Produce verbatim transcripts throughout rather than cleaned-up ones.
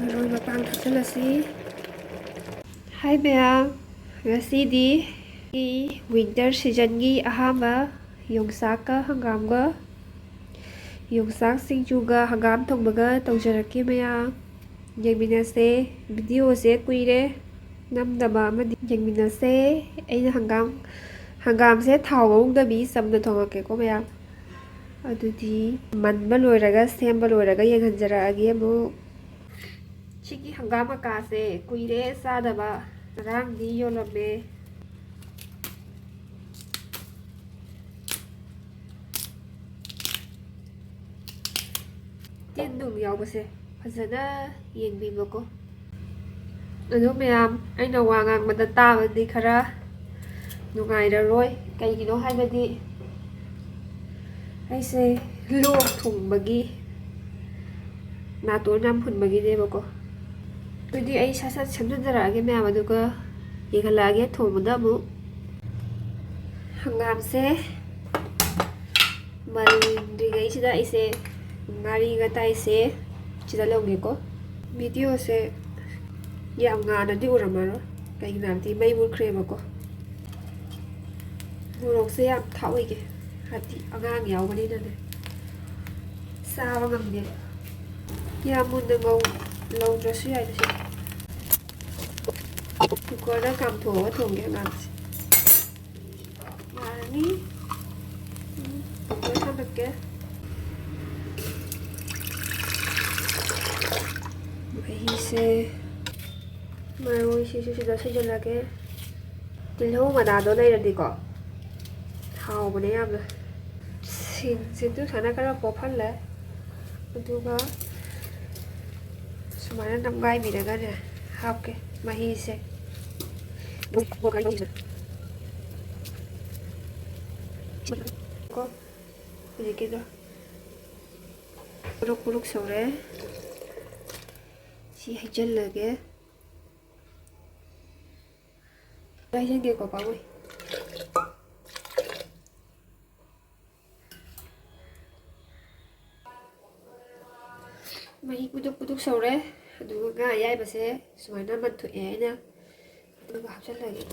ꯃꯔꯣꯏ ꯃꯄꯥꯡ ꯊꯥꯛꯆꯤꯜꯂꯁꯤ꯫ ꯍꯥꯏ ꯃꯌꯥꯝ, ꯉꯁꯤꯗꯤ ꯋꯤꯟꯇꯔ ꯁꯤꯖꯟꯒꯤ ꯑꯍꯥꯟꯕ ꯌꯣꯡꯆꯥꯛꯀ ꯍꯪꯒꯥꯝꯒ, ꯌꯣꯡꯆꯥꯛ ꯁꯤꯡꯖꯨꯒ ꯍꯪꯒꯥꯝ ꯊꯣꯡꯕꯒ ꯇꯧꯖꯔꯛꯀꯦ ꯃꯌꯥꯝ꯫ ꯌꯦꯡꯃꯤꯟꯅꯁꯦ꯫ ꯚꯤꯗꯤꯑꯣꯁꯦ ꯀꯨꯏꯔꯦ ꯅꯝꯗꯕ ꯑꯃꯗꯤ ꯌꯦꯡꯃꯤꯟꯅꯁꯦ꯫ ꯑꯩꯅ ꯍꯪꯒꯥꯝ, ꯍꯪꯒꯥꯝꯁꯦ ꯊꯥꯎ ꯉꯧꯗꯕꯤ ꯆꯝꯅ ꯊꯣꯡꯉꯛꯀꯦꯀꯣ ꯃꯌꯥꯝ꯫ ꯑꯗꯨꯗꯤ ꯃꯟꯕ ꯂꯣꯏꯔꯒ, ꯁꯦꯝꯕ ꯂꯣꯏꯔꯒ ꯌꯦꯡꯍꯟꯖꯔꯛꯑꯒꯦ ꯑꯃꯨꯛ꯫ ꯁꯤꯒꯤ ꯍꯪꯒꯥꯝ ꯃꯀꯥꯁꯦ ꯀꯨꯏꯔꯦ ꯆꯥꯗꯕ, ꯉꯔꯥꯡꯗꯤ ꯌꯣꯜꯂꯝꯃꯦ꯫ ꯇꯤꯟ ꯅꯨꯡ ꯌꯥꯎꯕꯁꯦ ꯐꯖꯅ ꯌꯦꯡꯕꯤꯕꯀꯣ꯫ ꯑꯗꯣ ꯃꯌꯥꯝ, ꯑꯩꯅ ꯋꯥ ꯉꯥꯡꯕꯗ ꯇꯥꯕꯗꯤ ꯈꯔ ꯅꯨꯡꯉꯥꯏꯔꯔꯣꯏ꯫ ꯀꯩꯒꯤꯅꯣ ꯍꯥꯏꯕꯗꯤ ꯑꯩꯁꯦ ꯂꯣꯛ ꯊꯨꯡꯕꯒꯤ, ꯅꯥꯇꯣꯟ ꯌꯥꯝ ꯐꯨꯟꯕꯒꯤꯅꯦꯕꯀꯣ꯫ ꯑꯗꯨꯗꯤ ꯑꯩ ꯁꯠ ꯁꯠ ꯁꯦꯝꯖꯤꯟꯖꯔꯛꯑꯒꯦ ꯃꯌꯥꯝ, ꯑꯗꯨꯒ ꯌꯦꯡꯍꯜꯂꯛꯑꯒꯦ ꯊꯣꯡꯕꯗ ꯑꯃꯨꯛ꯫ ꯍꯪꯒꯥꯝꯁꯦ ꯃꯜꯗ꯭ꯔꯤꯉꯩꯁꯤꯗ ꯑꯩꯁꯦ ꯉꯥꯔꯤ ꯉꯇꯥꯏꯁꯦ ꯁꯤꯗ ꯂꯧꯒꯦꯀꯣ꯫ ꯚꯤꯗꯤꯑꯣꯁꯦ ꯌꯥꯝ ꯉꯥꯟꯅꯗꯤ ꯎꯔꯝꯃꯔꯣꯏ, ꯀꯩꯒꯤꯅꯣ ꯍꯥꯏꯕꯗꯤ ꯃꯩ ꯃꯨꯠꯈ꯭ꯔꯦꯕꯀꯣ꯫ ꯃꯣꯔꯣꯛꯁꯦ ꯌꯥꯝ ꯊꯥꯛꯑꯣꯏꯒꯦ, ꯍꯥꯏꯕꯗꯤ ꯑꯉꯥꯡ ꯌꯥꯎꯕꯅꯤꯅꯅꯦ, ꯆꯥꯕ ꯉꯝꯗꯦꯕ꯫ ꯌꯥꯝ ꯃꯨꯟꯅ ꯉꯧ-, ꯂꯧꯗ꯭ꯔꯁꯨ ꯌꯥꯏꯗ ꯁꯤꯗꯤ꯫ ꯀꯨꯀꯔꯗ ꯀꯥꯝꯊꯣꯛꯑꯒ ꯊꯣꯡꯒꯦ ꯍꯪꯒꯥꯝꯁꯦ꯫ ꯌꯥꯔꯅꯤ꯫ ꯎꯝ, ꯀꯨꯀꯔ ꯊꯥꯡꯒꯠꯀꯦ꯫ ꯃꯍꯤꯁꯦ, ꯃꯔꯣꯏꯁꯤꯁꯨ ꯁꯤꯗ ꯁꯣꯏꯖꯤꯜꯂꯒꯦ꯫ ꯇꯤꯜꯍꯧ ꯃꯅꯥꯗꯣ ꯂꯩꯔꯗꯤꯀꯣ, ꯍꯥꯎꯕꯅꯦ ꯌꯥꯝꯅ꯫ ꯁꯤꯡꯁꯤꯁꯨ ꯁꯨꯃꯥꯏꯅ ꯈꯔ ꯄꯣꯞꯍꯜꯂꯦ, ꯑꯗꯨꯒ ꯁꯨꯃꯥꯏꯅ ꯅꯝꯒꯥꯏꯕꯤꯔꯒꯅꯦ ꯍꯥꯞꯀꯦ ꯃꯍꯤꯁꯦ꯫ ꯀꯣ, ꯍꯧꯖꯤꯛꯀꯤꯗꯣ ꯄꯨꯔꯨꯛ ꯄꯨꯔꯨꯛ ꯁꯧꯔꯦ꯫ ꯁꯤ ꯍꯩꯖꯤꯜꯂꯒꯦ꯫ ꯍꯩꯖꯤꯟꯒꯦꯀꯣ, ꯄꯥꯝꯃꯨꯏ꯫ ꯃꯍꯤ ꯄꯨꯗꯨꯛ ꯄꯨꯗꯨꯛ ꯁꯧꯔꯦ꯫ ꯑꯗꯨꯒ ꯉꯥ ꯑꯌꯥꯏꯕꯁꯦ ꯁꯨꯃꯥꯏꯅ ꯃꯟꯊꯣꯛꯑꯦ ꯑꯩꯅ, ꯑꯗꯨꯒ ꯍꯥꯞꯆꯤꯜꯂꯒꯦ꯫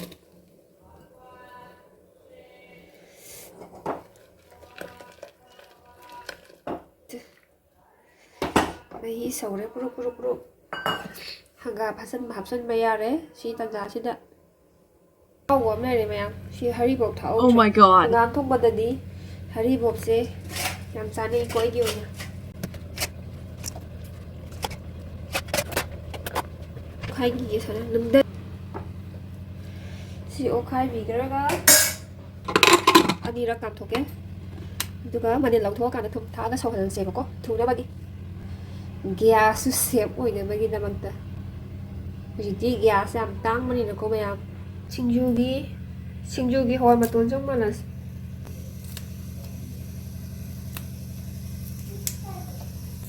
ꯃꯍꯤ ꯁꯧꯔꯦ ꯄꯨꯔꯨꯞ ꯄꯨꯔꯨꯞ ꯄꯨꯔꯨꯞ꯫ ꯍꯪꯒꯥꯝ ꯍꯥꯞꯆꯤꯟꯕ, ꯍꯥꯞꯆꯤꯟꯕ ꯌꯥꯔꯦ ꯁꯤ ꯇꯥꯟꯖꯥꯁꯤꯗ꯫ ꯑꯍꯥꯎꯕ ꯑꯃ ꯂꯩꯔꯦ ꯃꯌꯥꯝ꯫ ꯁꯤ ꯍꯔꯤꯕꯣꯞ ꯊꯥꯛꯍꯧꯗ꯭ꯔꯦ꯫ Oh my God. ꯍꯪꯒꯥꯝ ꯊꯣꯡꯕꯗꯗꯤ ꯍꯔꯤꯕꯣꯞꯁꯦ ꯌꯥꯝ ꯆꯥꯅꯩꯀꯣ ꯑꯩꯒꯤ ꯑꯣꯏꯅ꯫ ꯑꯣꯠꯈꯥꯏꯈꯤꯒꯦ ꯁꯨꯃꯥꯏꯅ ꯂꯨꯝꯗ-, ꯁꯤ ꯑꯣꯠꯈꯥꯏꯕꯤꯈ꯭ꯔꯒ ꯑꯅꯤꯔꯛ ꯀꯥꯝꯊꯣꯛꯀꯦ꯫ ꯑꯗꯨꯒ ꯃꯅꯤꯜ ꯂꯧꯊꯣꯛꯑꯀꯥꯟꯗ ꯊꯨꯝ ꯊꯥꯛꯑꯒ ꯁꯧꯍꯜꯂꯁꯦꯕꯀꯣ, ꯊꯨꯅꯕꯒꯤ꯫ ꯒ꯭ꯌꯥꯁꯁꯨ ꯁꯦꯞ ꯑꯣꯏꯅꯕꯒꯤꯗꯃꯛꯇ꯫ ꯍꯧꯖꯤꯛꯇꯤ ꯒ꯭ꯌꯥꯁ ꯌꯥꯝ ꯇꯥꯡꯕꯅꯤꯅꯀꯣ ꯃꯌꯥꯝ꯫ ꯁꯤꯡꯖꯨꯒꯤ, ꯁꯤꯡꯖꯨꯒꯤ ꯍꯋꯥꯏ ꯃꯇꯣꯟꯁꯨ ꯑꯃꯨꯛ ꯃꯥꯜꯂꯁꯤ꯫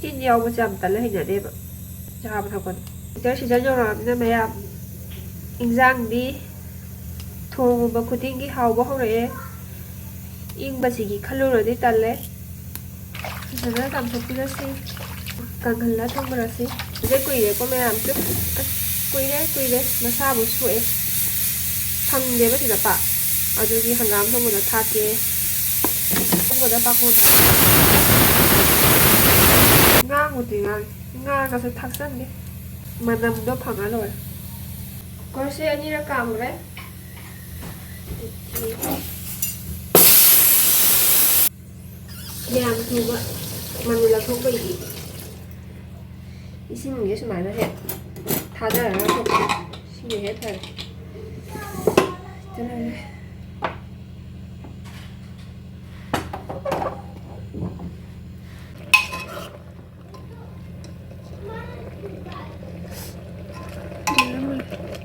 ꯇꯤꯟ ꯌꯥꯎꯕꯁꯦ ꯌꯥꯝ ꯇꯜꯂꯦ, ꯍꯩꯅꯗꯦꯕ ꯆꯥꯕ ꯊꯛꯄꯗ꯫ ꯋꯤꯟꯇꯔ ꯁꯤꯖꯟ ꯌꯧꯔꯛꯑꯕꯅꯤꯅ ꯃꯌꯥꯝ, ꯏꯟꯖꯥꯡꯗꯤ ꯊꯣꯡꯉꯨꯕ ꯈꯨꯗꯤꯡꯒꯤ ꯍꯥꯎꯕ ꯍꯧꯔꯛꯑꯦ꯫ ꯏꯪꯕꯁꯤꯒꯤ ꯈꯜꯂꯨꯔꯗꯤ ꯇꯜꯂꯦ꯫ ꯐꯖꯅ ꯆꯥꯝꯊꯣꯛꯄꯤꯔꯁꯤ꯫ ꯀꯪꯍꯜꯂ ꯊꯝꯃꯔꯁꯤ꯫ ꯁꯤꯁꯦ ꯀꯨꯏꯔꯦꯀꯣ ꯃꯌꯥꯝꯁꯨ꯫ ꯑꯁ, ꯀꯨꯏꯔꯦ, ꯀꯨꯏꯔꯦ꯫ ꯃꯁꯥꯕꯨ ꯁꯣꯛꯑꯦ꯫ ꯐꯪꯗꯦꯕ ꯁꯤꯗ ꯄꯥꯛ꯫ ꯑꯗꯨꯒꯤ ꯍꯪꯒꯥꯝ ꯊꯣꯡꯕꯗ ꯊꯥꯛꯀꯦ꯫ ꯊꯣꯡꯕꯗ ꯄꯥꯛꯀꯣꯟ꯫ ꯉꯥꯡꯕꯨꯗꯤ ꯉꯥꯡꯉꯤ꯫ ꯉꯥꯒꯁꯨ ꯊꯥꯛꯆꯟꯒꯦ꯫ ꯃꯅꯝꯗꯣ ꯐꯪꯉ ꯂꯣꯏꯔꯦ꯫ ꯀꯨꯀꯔꯁꯦ ꯑꯅꯤꯔꯛ ꯀꯥꯝꯈ꯭ꯔꯦ꯫ ꯌꯥꯝ ꯊꯨꯕ ꯃꯅꯤꯜ ꯂꯧꯊꯣꯛꯄꯩꯗꯤ ꯏꯁꯤꯡꯁꯦ ꯁꯨꯃꯥꯏꯅ ꯍꯦꯛ ꯊꯥꯗꯔꯒ ꯊꯣꯛꯄ꯫ ꯁꯤꯅ ꯍꯦꯛ ꯐꯔꯦ꯫ ꯆꯠꯂꯒꯦ꯫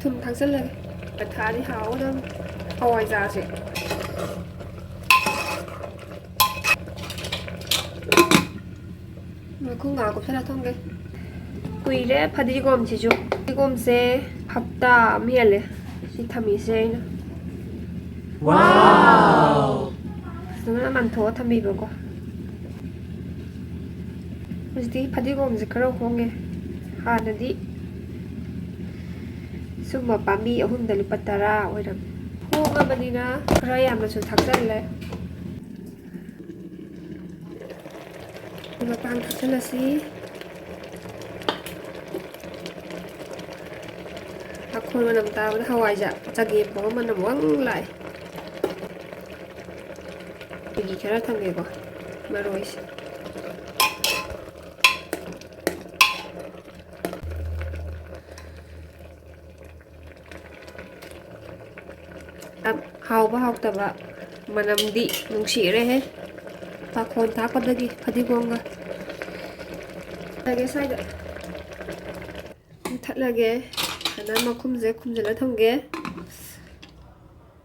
ꯊꯨꯝ ꯊꯥꯛꯆꯜꯂꯒꯦ꯫ ꯄꯊꯥꯗꯤ ꯍꯥꯎꯒꯗꯕꯅꯤ ꯍꯋꯥꯏꯖꯥꯔꯁꯦ꯫ ꯃꯈꯨꯝ ꯉꯥ ꯀꯨꯞꯁꯜꯂ ꯊꯝꯒꯦ꯫ ꯀꯨꯏꯔꯦ ꯐꯗꯤꯒꯣꯝꯁꯤꯁꯨ꯫ ꯐꯗꯤꯒꯣꯝꯁꯦ ꯍꯞꯇꯥ ꯑꯃ ꯍꯦꯜꯂꯦ ꯁꯤ ꯊꯝꯃꯤꯁꯦ ꯑꯩꯅ꯫ Wow! ꯐꯖꯅ ꯃꯟꯊꯣꯛꯑ ꯊꯝꯕꯤꯕꯀꯣ꯫ ꯍꯧꯖꯤꯛꯇꯤ ꯐꯗꯤꯒꯣꯝꯁꯦ ꯈꯔ ꯍꯣꯡꯉꯦ꯫ ꯍꯥꯟꯅꯗꯤ ꯁꯨꯝꯕ ꯄꯥꯝꯕꯤ ꯑꯍꯨꯝꯗ ꯂꯨꯄꯥ ꯇꯔꯥ ꯑꯣꯏꯔꯝꯃꯤ꯫ ꯍꯣꯡꯉꯕꯅꯤꯅ ꯈꯔ ꯌꯥꯝꯅꯁꯨ ꯊꯥꯛꯆꯜꯂꯦ꯫ ꯃꯄꯥꯟ ꯊꯥꯛꯆꯜꯂꯁꯤ꯫ ꯃꯈꯣꯟ ꯃꯅꯝ ꯇꯥꯕꯗ ꯍꯋꯥꯏꯖꯥꯔ ꯆꯒꯦꯝ ꯄꯣꯝꯕ ꯃꯅꯝ ꯋꯪ ꯂꯥꯛꯑꯦ꯫ ꯃꯤꯒꯤ ꯈꯔ ꯊꯝꯒꯦꯀꯣ, ꯃꯔꯣꯏꯁꯦ꯫ ꯌꯥꯝ ꯍꯥꯎꯕ ꯍꯥꯎꯇꯕ ꯃꯅꯝꯗꯤ ꯅꯨꯡꯁꯤꯔꯦꯍꯦ, ꯄꯥꯈꯣꯟ ꯊꯥꯛꯄꯗꯒꯤ ꯐꯗꯤꯒꯣꯝꯒ꯫ ꯂꯒꯦ ꯁ꯭ꯋꯥꯏꯗ ꯃꯨꯊꯠꯂꯒꯦ꯫ ꯑꯗ ꯃꯈꯨꯝꯁꯦ ꯈꯨꯝꯖꯤꯜꯂ ꯊꯝꯒꯦ꯫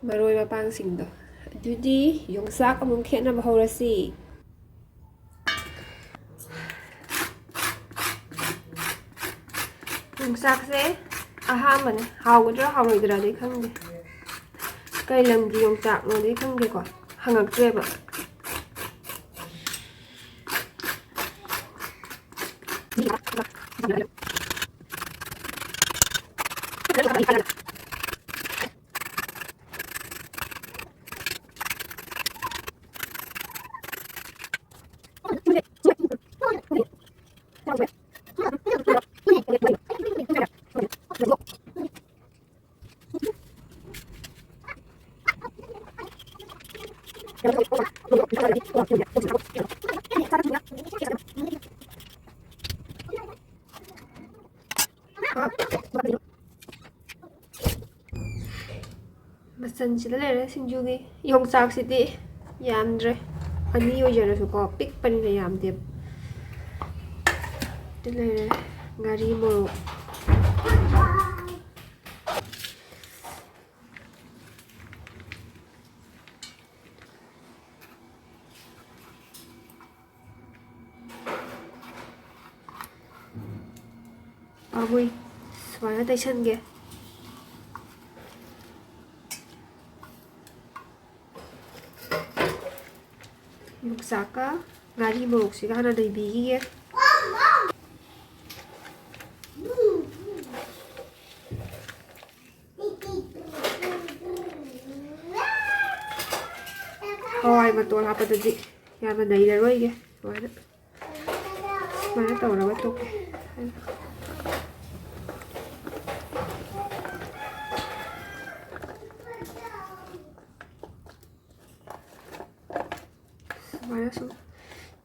ꯃꯔꯣꯏ ꯃꯄꯥꯡꯁꯤꯡꯗꯣ꯫ ꯑꯗꯨꯗꯤ ꯌꯣꯡꯆꯥꯛ ꯑꯃꯨꯛ ꯈꯦꯠꯅꯕ ꯍꯧꯔꯁꯤ꯫ ꯌꯣꯡꯆꯥꯛꯁꯦ ꯑꯍꯥꯟꯕꯅꯦ, ꯍꯥꯎꯒꯗ꯭ꯔꯥ ꯍꯥꯎꯔꯣꯏꯗ꯭ꯔꯥꯗꯤ ꯈꯪꯗꯦ꯫ ꯀꯩ ꯂꯝꯒꯤ ꯌꯣꯡꯆꯥꯛꯅꯣꯗꯤ ꯈꯪꯗꯦꯀꯣ, ꯍꯪꯉꯛꯇ꯭ꯔꯦꯕ꯫ ꯃꯆꯜꯁꯤꯗ ꯂꯩꯔꯦ ꯁꯤꯡꯖꯨꯒꯤ꯫ ꯌꯣꯡꯆꯥꯛꯁꯤꯗꯤ ꯌꯥꯝꯗ꯭ꯔꯦ, ꯑꯅꯤ ꯑꯣꯏꯖꯔꯁꯨꯀꯣ, ꯄꯤꯛꯄꯅꯤꯅ ꯌꯥꯝꯗꯦꯕ꯫ ꯑꯗꯨ ꯂꯩꯔꯦ, ꯉꯥꯔꯤ, ꯃꯣꯔꯣꯛ꯫ ꯄꯥꯝꯃꯨꯏ꯫ ꯁꯨꯃꯥꯏꯅ ꯇꯩꯁꯟꯒꯦ꯫ ꯌꯣꯡꯆꯥꯛꯀ ꯉꯥꯔꯤ ꯃꯣꯔꯣꯛꯁꯤꯒ ꯍꯥꯟꯅ ꯅꯩꯕꯤꯈꯤꯒꯦ꯫ ꯍꯋꯥꯏ ꯃꯇꯣꯜ ꯍꯥꯞꯄꯗꯗꯤ ꯌꯥꯝꯅ ꯅꯩꯔꯔꯣꯏꯒꯦ꯫ ꯁꯨꯃꯥꯏꯅ, ꯁꯨꯃꯥꯏꯅ ꯇꯧꯔꯒ ꯇꯣꯛꯀꯦ꯫ ꯁꯨꯃꯥꯏꯅ ꯁꯨꯝ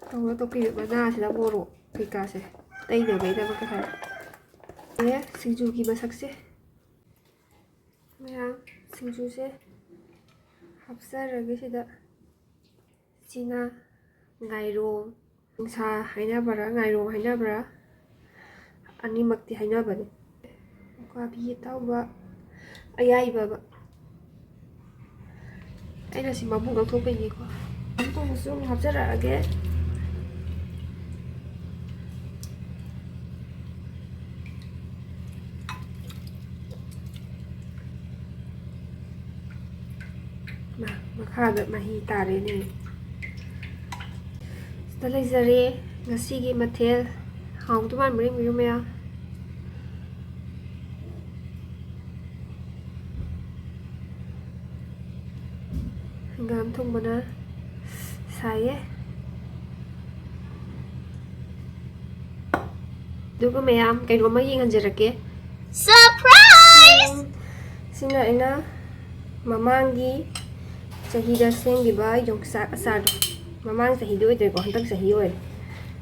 ꯇꯧꯔ ꯇꯣꯛꯄꯤꯕ꯫ ꯃꯅꯥꯁꯤꯗ ꯃꯣꯔꯣꯛ ꯀꯩꯀꯥꯁꯦ ꯇꯩꯅꯕꯩꯗꯃꯛꯇ ꯍꯥꯏꯔ꯫ ꯑꯦ, ꯁꯤꯡꯖꯨꯒꯤ ꯃꯁꯛꯁꯦ꯫ ꯃꯌꯥꯝ ꯁꯤꯡꯖꯨꯁꯦ ꯍꯥꯞꯆꯔꯒꯦ ꯁꯤꯗ꯫ ꯁꯤꯅ ꯉꯥꯏꯔꯣꯡ, ꯅꯨꯡꯁꯥ ꯍꯥꯏꯅꯕ꯭ꯔꯥ, ꯉꯥꯏꯔꯣꯡ ꯍꯥꯏꯅꯕ꯭ꯔꯥ, ꯑꯅꯤꯃꯛꯇꯤ ꯍꯥꯏꯅꯕꯅꯤ꯫ ꯎꯀꯥꯕꯤ ꯑꯇꯥꯎꯕ ꯑꯌꯥꯏꯕ ꯑꯃ꯫ ꯑꯩꯅ ꯁꯤ ꯃꯕꯨꯛ ꯂꯧꯊꯣꯛꯄꯩꯅꯤꯀꯣ꯫ ꯃꯕꯨꯛ ꯊꯣꯡꯕꯁꯨ ꯑꯃꯨꯛ ꯍꯥꯞꯆꯔꯛꯑꯒꯦ꯫ ꯃꯥ, ꯃꯈꯥꯗ ꯃꯍꯤ ꯇꯥꯔꯦꯅꯦ꯫ ꯁꯤꯗ ꯂꯩꯖꯔꯦ ꯉꯁꯤꯒꯤ ꯃꯊꯦꯜ꯫ ꯍꯥꯎꯗꯧ ꯃꯥꯟꯕ꯭ꯔꯥ ꯌꯦꯡꯕꯤꯌꯨ ꯃꯌꯥꯝ꯫ ꯍꯪꯒꯥꯝ ꯊꯣꯡꯕꯅ ꯁꯥꯏꯌꯦ꯫ ꯑꯗꯨꯒ ꯃꯌꯥꯝ ꯀꯩꯅꯣꯝꯃ ꯌꯦꯡꯍꯟꯖꯔꯛꯀꯦ꯫ Surprise! ꯁꯤꯅ ꯑꯩꯅ ꯃꯃꯥꯡꯒꯤ ꯆꯍꯤꯗ ꯁꯦꯝꯈꯤꯕ ꯌꯣꯡꯆꯥꯛ ꯑꯆꯥꯔꯗꯣ꯫ ꯃꯃꯥꯡ ꯆꯍꯤꯗꯤ ꯑꯣꯏꯗ꯭ꯔꯦꯀꯣ, ꯍꯟꯗꯛ ꯆꯍꯤ ꯑꯣꯏꯔꯦ,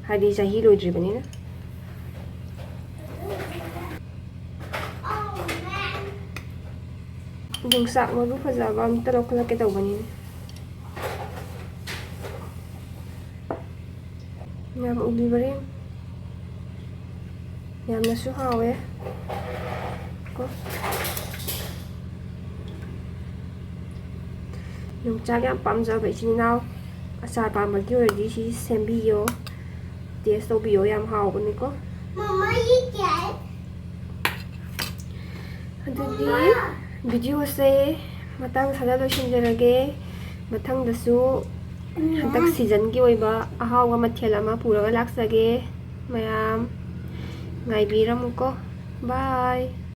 ꯍꯥꯏꯗꯤ ꯆꯍꯤ ꯂꯣꯏꯗ꯭ꯔꯤꯕꯅꯤꯅ꯫ ꯌꯣꯡꯆꯥꯛ ꯃꯔꯨ ꯐꯖꯕ ꯑꯝꯇ ꯂꯧꯈꯠꯂꯛꯀꯦ ꯇꯧꯕꯅꯤꯅꯦ꯫ ꯌꯥꯝ ꯎꯕꯤꯕ꯭ꯔꯥ ꯌꯦꯡꯉꯨ꯫ ꯌꯥꯝꯅꯁꯨ ꯍꯥꯎꯋꯦ ꯀꯣ꯫ ꯌꯣꯡꯆꯥꯛ ꯌꯥꯝ ꯄꯥꯝꯖꯕ ꯏꯆꯤꯟ ꯏꯅꯥꯎ, ꯑꯆꯥꯔ ꯄꯥꯝꯕꯒꯤ ꯑꯣꯏꯔꯗꯤ ꯁꯤ ꯁꯦꯝꯕꯤꯌꯣ, ꯇꯦꯁ ꯇꯧꯕꯤꯌꯣ, ꯌꯥꯝ ꯍꯥꯎꯕꯅꯤꯀꯣ꯫ ꯃꯃꯥ, ꯌꯦ ꯀꯌꯥ ꯍꯥꯏ? ꯑꯗꯨꯗꯤ ꯚꯤꯗꯤꯑꯣꯁꯦ ꯃꯇꯥꯡ ꯑꯁꯤꯗ ꯂꯣꯏꯁꯤꯟꯖꯔꯒꯦ꯫ ꯃꯊꯪꯗꯁꯨ ꯍꯟꯗꯛ ꯁꯤꯖꯟꯒꯤ ꯑꯣꯏꯕ ꯑꯍꯥꯎꯕ ꯃꯊꯦꯜ ꯑꯃ ꯄꯨꯔꯒ ꯂꯥꯛꯆꯒꯦ꯫ ꯃꯌꯥꯝ ꯉꯥꯏꯕꯤꯔꯝꯃꯨꯀꯣ꯫ ꯕꯥꯏ꯫